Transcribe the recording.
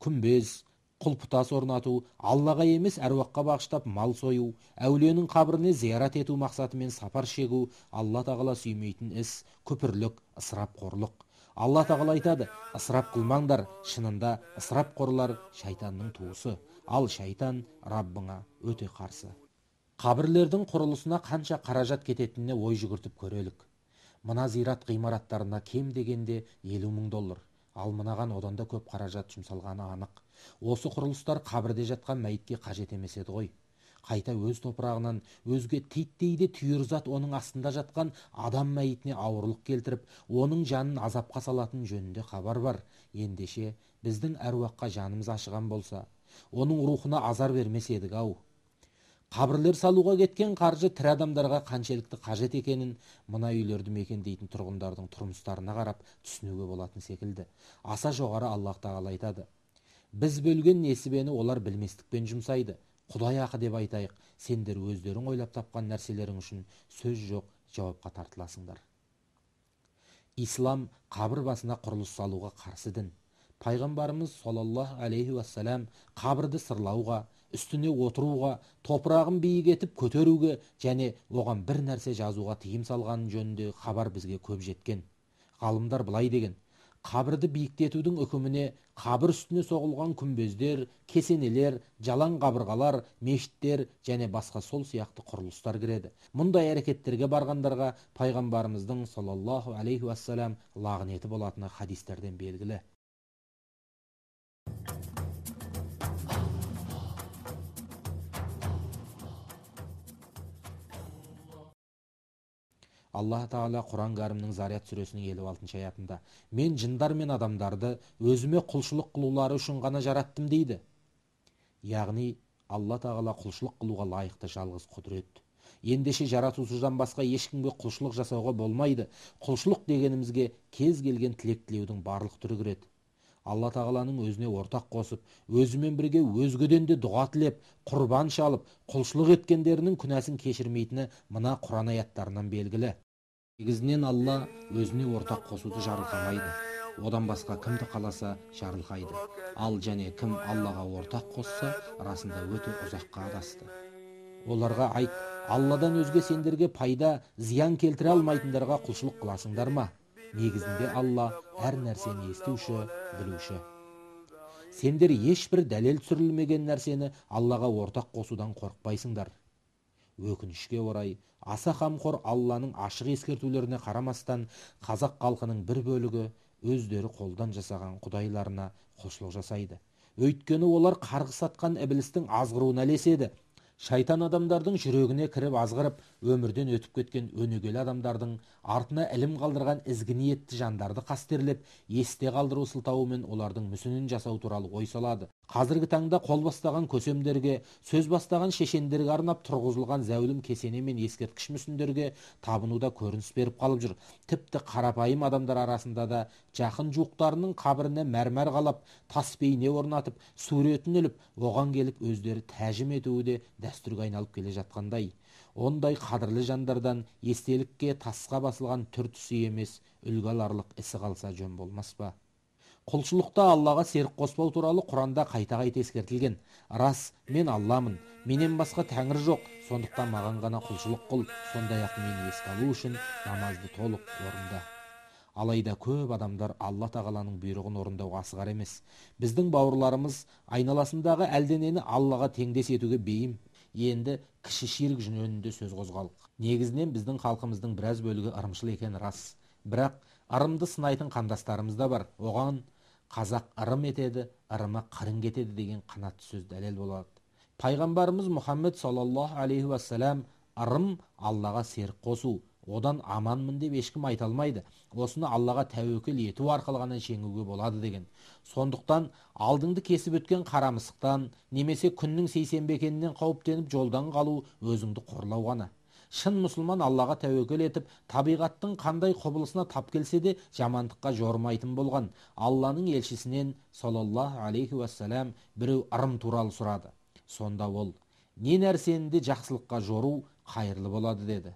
Күмбез, құлпытас орнату, Аллаға емес әруаққа бағыштап мал сою, әулиенің қабіріне зиярат ету мақсатымен сапар шегу Алла тағала сүймейтін іс, күпірлік, ысырапқорлық. Алла тағала айтады: ысырап қылмаңдар, шынында ысырапқорлар шайтанның туысы, ал шайтан Раббыңа өте қарсы. Қабірлердің құрылысына қанша қаражат кететініне ой жүгіртіп көрелік. Мына зират ғимараттарына кем дегенде 50 000 доллар, ал мынаған одан да көп қаражат жұмсалғаны анық. Осы құрылыстар қабірде жатқан мәйітке қажет емес еді ғой. Қайта өз топырағынан өзге титтей де түйір зат оның астында жатқан адам мәйітіне ауырлық келтіріп, оның жанын азапқа салатын жөнінде хабар бар. Ендеше біздің әруаққа жанымыз ашыған болса, оның рухына азар бермес едік ау. Қабірлер салуға кеткен қаржы тірі адамдарға қаншелікті қажет екенін мына үйлерді мекендейтін тұрғындардың тұрмыстарына қарап түсінуге болатын секілді. Аса жоғары Аллах тағала айтады: біз бөлген несібені олар білместікпен жұмсайды. Құдай ақы деп айтайық, сендер өздерің ойлап тапқан нәрселерің үшін сөз жоқ жауапқа тартыласыңдар. Ислам қабір басына құрылыс салуға қарсы дін. Пайғамбарымыз саллаллаху алейхи уассалам қабірді сырлауға, үстіне отыруға, топырағын биік етіп көтеруге және оған бір нәрсе жазуға тыйым салғаны жөнінде хабар бізге көп жеткен. Ғалымдар былай деген: қабірді биіктетудің үкіміне қабір үстіне соғылған күмбездер, кесенелер, жалаң қабырғалар, мешіттер және басқа сол сияқты құрылыстар кіреді. Мұндай әрекеттерге барғандарға пайғамбарымыздың саллаллаху алейхи уассалам лағнеті болатыны хадистерден белгілі. Аллах Тағала Құран Кәрімнің Зарият сүресінің 56 аятында: мен жындар мен адамдарды өзіме құлшылық қылулары үшін ғана жараттым дейді. Яғни Алла Тағала құлшылық қылуға лайықты жалғыз құдірет. Ендеше жаратушыдан басқа ешкімге құлшылық жасауға болмайды. Құлшылық дегенімізге кез келген тілек тілеудің барлық түрі кіреді. Алла Тағаланың өзіне ортақ қосып, өзімен бірге өзгеден де дұға тілеп, құрбан шалып, құлшылық еткендерінің күнәсін кешірмейтіні мына Құран аяттарынан белгілі. Негізінен Алла өзіне ортақ қосуды жарылқамайды. Одан басқа кімді қаласа жарылқайды. Ал және кім Аллаға ортақ қосса, расында өте ұзаққа адасты. Оларға айт: Алладан өзге сендерге пайда, зиян келтіре алмайтындарға құлшылық қыласыңдар ма? Негізінде Алла әр нәрсені естуші, білуші. Сендер ешбір дәлел түсірілмеген нәрсені Аллаға ортақ қосудан қорықпайсыңдар. Өкінішке орай, аса қамқор Алланың ашық ескертулеріне қарамастан, қазақ халқының бір бөлігі өздері қолдан жасаған құдайларына құлшылық жасайды. Өйткені олар қарғыс атқан ібілістің азғыруына ілеседі. Шайтан адамдардың жүрегіне кіріп азғырып, өмірден өтіп кеткен өнегелі адамдардың артына ілім қалдырған ізгі ниетті жандарды қастерлеп, есте қалдыру сылтауымен олардың мүсінін жасау туралы ой салады. Қазіргі таңда қол бастаған көсемдерге, сөз бастаған шешендерге арнап тұрғызылған зәулім кесене мен ескерткіш мүсіндерге табынуда көрініс беріп қалып жүр. Тіпті қарапайым адамдар арасында да жақын жуықтарының қабіріне мәрмәр қалап, тас бейне орнатып, суретін іліп, оған келіп өздері тәжім етуі де дәстүрге айналып келе жатқандай. Ондай қадірлі жандардан естелікке тасқа басылған түр-түсі емес, үлгі аларлық ісі қалса жөн болмас па? Құлшылықта Аллаға серік қоспау туралы Құранда қайта-қайта ескертілген. Рас, мен Алламын, менен басқа тәңір жоқ, сондықтан маған ғана құлшылық қыл, сондай-ақ мені еске алу үшін намазды толық орында. Алайда көп адамдар Алла Тағаланың бұйрығын орындауға асығар емес. Біздің бауырларымыз айналасындағы әлденені Аллаға теңдес етуге бейім. Енді кіші ширк жөнінде сөз қозғалық. Негізінен біздің халқымыздың біраз бөлігі ырымшыл екені рас. Бірақ ырымды сынайтын қандастарымыз да бар. Оған қазақ ырым етеді, ырымы қырын кетеді деген қанатты сөз дәлел болады. Пайғамбарымыз Мұхаммед саллаллаху алейхи уассалам ырым Аллаға серік қосу, одан аманмын деп ешкім айта алмайды. Осыны Аллаға тәуекел ету арқылы ғана жеңуге болады деген. Сондықтан алдыңды кесіп өткен қара мысықтан немесе күннің сейсенбі екенінен қауіптеніп жолдан қалу өзіңді қорлау ғана. Шын мұсылман Аллаға тәуекел етіп, табиғаттың қандай құбылысына тап келсе де жамандыққа жормайтын болған. Алланың елшісінен саллаллаху алейхи уассалам біреу ырым туралы сұрады. Сонда ол, не нәрсені де жақсылыққа жору қайырлы болады деді.